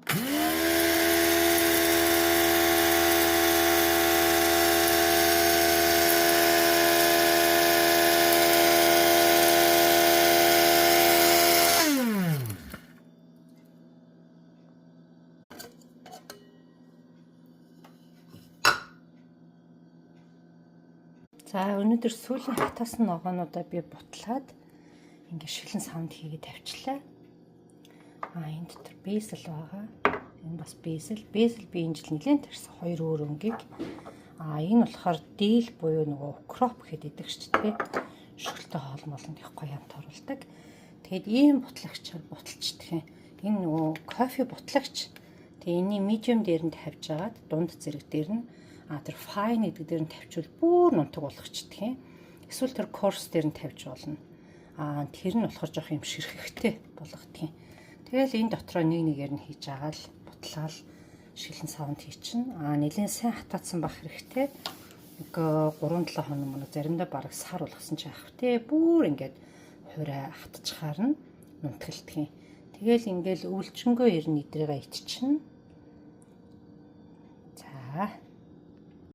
За, өнөөдөр сүүлийн хатаасан ногоонуудаа би бутлаад ингээ шилэн савнд хийгээд тавьчлаа. А, энэ дотор basil байгаа. Энэ бас basil. Basil би энэ жил нэлээд тарьсан, хоёр өөр өнгийг. А, энэ болохоор dill буюу нөгөө укроп гэдэг идэг шүү дээ. Шөлтэй хоол молонд их гоё амт оруулдаг. Тэгээд ийм бутлагчаар буталчдах юм. Энэ нөгөө кофе бутлагч. Тэгээ энэний medium дээр нь тавьж агаад, дунд зэрэг дээр нь, а, тэр fine гэдэг дээр нь тавьчвал бүр нунтаг болгочдөг юм. Эсвэл тэр coarse дээр нь тавьж болно. А, тэр нь болохоор жоох юм ширхэхтэй болгодог юм. Тэгэл энэ дотроо нэг нэгээр нь хийж агаал бутлаал шилэн савнд хийчин. А, нэлийн сайн хатаацсан байх хэрэгтэй. Нэг 3 7 хоног мөн, заримдаа бараг сар болгосон ч яах вэ? Бүр ингээд хувраа хатчихаар нь нунтгалдаг юм. Тэгэл ингээл өвлжөнгөө ер нь идрээгээ итчихнэ. За.